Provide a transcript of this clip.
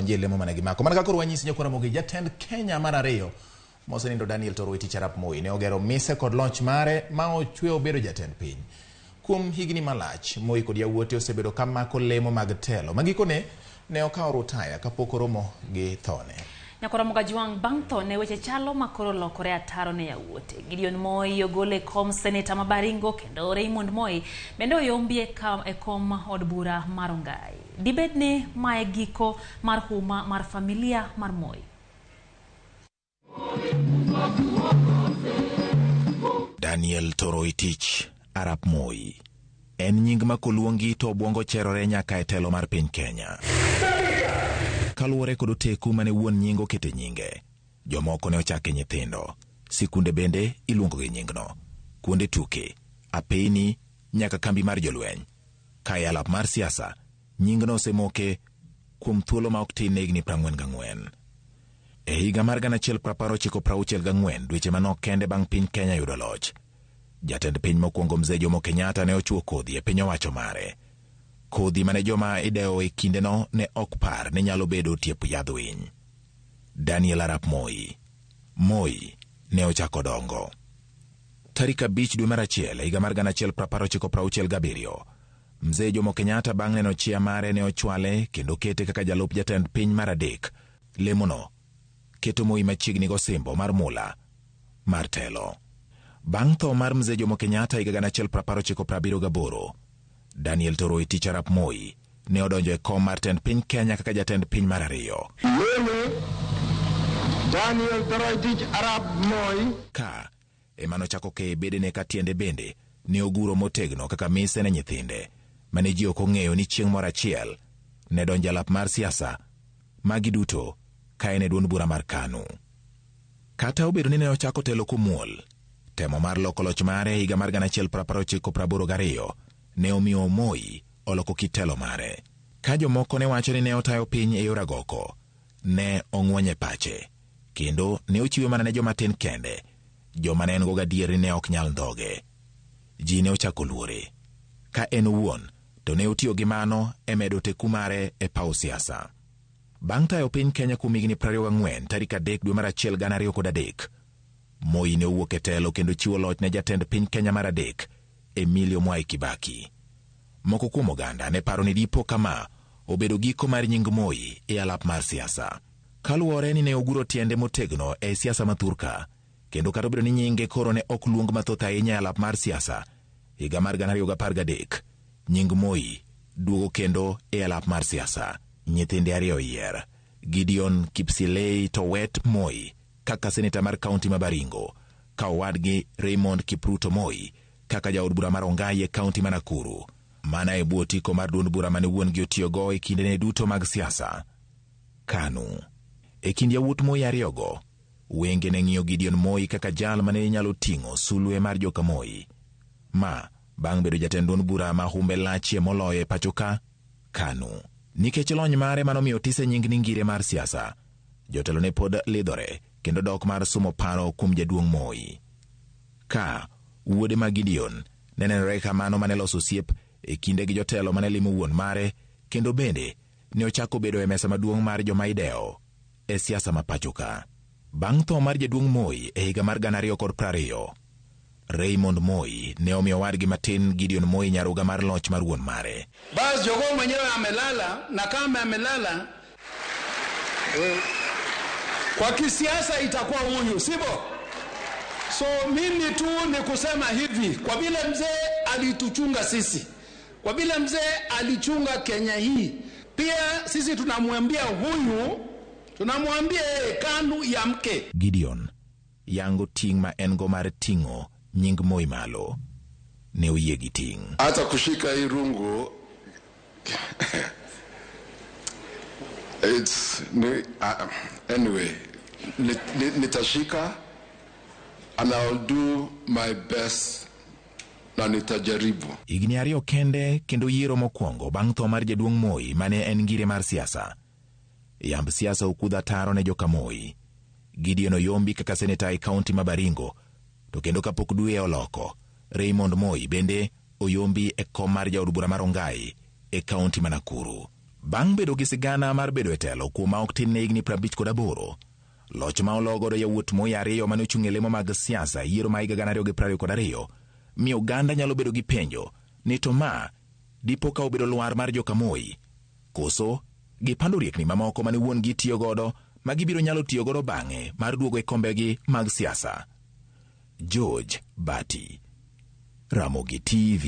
odonjie lemo mane gimako. Mana kaka koro wanyisi nyakwa Ramogi, jatend Kenya mar ariyo mosenindo Daniel Toroitich arap Moi ne ogero mise kod loch mare ma ochwe obedo jatend piny. Kuom higni malach, Moi kod yawuote osebedo ka mako lemo mag telo ma gikone ne okawo rutaya kapok oromo gi thone. Nyakwar Ramogi Ajwang' bang' thone weche chalo ma koro lokore ataro ne yawuote. Gideon Moi ogol e kom seneta ma Baringo kendo Raymond Moi bende oyombi e kom od bura mar Rongai. Dibed ni mae giko mar huma mar familia mar Moi? Daniel Toroitich arap Moi en nying ma koluongi to obwongo cherore nyaka e telo mar piny Kenya. Kaluwore kod oteku mane wuon nying okete nyinge, jomoko ne ochake nyithindo, sikunde bende iluongo gi nyingno, kuonde tuke, apeyni nyaka kambi mar jolweny. Ka e alap mar siasa, nyingno osemoke kuom thuolo ma ok tin ne higni 44. E higa mar 1994, dweche manok kende bang' piny Kenya yudo loch, jatend piny mokwongo Mzee Jomo Kenyatta ne ochuo kodhi e piny owacho mare. Kodhi mane joma idewo e kindeno ne ok par ni nyalo bedo tiep yadh winy. Daniel Arap Moi. Moi ne ochako dongo. Tarik 5 dwe mar 1 higa mar 1997, Mzee Jomo Kenyatta bang' neno chia mare ne ochwale kendo kete kaka jalup jatend piny mar adek. Lemono keto Moi machiegni gosimbo mar mula mar telo. Bang' tho mar Mzee Jomo Kenyatta higa 1978, Daniel Toroitich arap Moi ne odonjo e kom mar tend piny Kenya kaka jatend piny mar ariyo. Mimi Daniel Toroitich arap Moi Ka ema nochako keyo bedene ka tiende bende ne oguro motegno kaka mise ne nyithinde mane ji ok ong'eyo ni chieng' moro achiel ne donjo alap mar siasa magi duto ka en e duond bura mar KANU. Kata obedo ni ne ochako telo komuol, temo mar loko loch mare higa mar 1982 ne omiyo Moi oloko kit telo mare. Ka jomoko ne wacho ni ne otayo piny e yor agoko, ne ong'wonye pache, kendo ne ochiwe mana ne joma tin kende, joma ne en go gadier ni ne ok nyal ndhoge. Ji ne ochako luore. Ka en owuon to ne otiyo gi mano e medo teku mare e paw siasa. Bang' tayo piny Kenya kuom higni 24 tarik 3 dwe mar 1 2003, Moi ne owuok e telo kendo chiwo loch ne jatend piny Kenya mar adek, Emilio Mwai Kibaki. Moko kuom oganda ne paro ni dipo kama obedo giko mar nying Moi e alap mar siasa. Kaluwore ni ne oguro tiende motegno e siasa ma thurka, kendo kata obedo ni nyinge koro ne ok luong mathoth ahinya e alap mar siasa, higa mar 2013, nying Moi duogo kendo e alap mar siasa. Nyithinde ariyo oyier, Gideon Kipsilei Towet Moi kaka seneta mar kaunti ma Baringo, ka owadgi Raymond Kipruto Moi kaka jaod bura mar Rongai e kaunti ma Nakuru. Mana e bwo otiko mar duond bura mane wuon-gi otiyogo e kindene duto mag siasa. KANU. E kind yawuot Moi ariyogo, wenge ne ng'iyo Gideon Moi kaka jal mane nyalo ting'o sulwe mar joka Moi. Ma, bang' bedo jatend duond bura ma humbe lachie moloyo e pacho ka, KANU. Nikech lony mare manomiyo otise nying ni ngire mar siasa, jotelo ne pod lidhore kendo dok mar sumo paro kuom jaduong' Moi. Ka wuode ma Gideon ne nenore ka mano mane loso osiep e kinde gi jotelo mane limo wuon mare, kendo bende ne ochako bedo e mesa maduong' mar joma idewo e siasa ma pacho ka. Bang' tho mar jaduong' Moi e higa mar 2020, Raymond Moi ne omiyo owadgi matin Gideon Moi nyaruga mar loch mar wuon mare. Bas jogoo mwenyewe amelala, na kama amelala kwa kisiasa itakuwa huyu, sivyo? So mimi tu ni kusema hivi, kwa vile mzee alituchunga sisi, kwa vile mzee alichunga Kenya hii, pia sisi tunamwambia huyu, tunamwambia yeye KANU ya mke. Gideon yango ting' ma en go mar ting'o nying Moi malo. Ne oyie gi ting'. Hata kushika hii rungu it's ni, anyway nitashika and I'll do my best na nitajaribu. Higni ariyo kende kendo yiero mokwongo bang' tho mar jaduong' Moi mane en ngire mar siasa. Yamb siasa okudho ataro ne joka Moi. Gideon oyombi kaka seneta e kaunti ma Baringo, to kendo kapok dwe oloko, Raymond Moi bende oyombi e kom mar jaod bura mar Rongai e kaunti ma Nakuru. Bang' bedo gi sigana mar bedo e telo kuom ma ok tin ne higni 58, loch ma olo godo yawuot Moi ariyo mane ochung' e lemo mag siasa e yiero ma higa 2022 miyo oganda nyalo bedo gi penjo ni to ma dipo ka obedo lwar mar joka Moi koso gipando riekni mamoko mane wuon gi tiyo godo ma gibiro nyalo tiyo godo bang'e mar duogo e kombegi mag siasa. George Bati, Ramogi TV.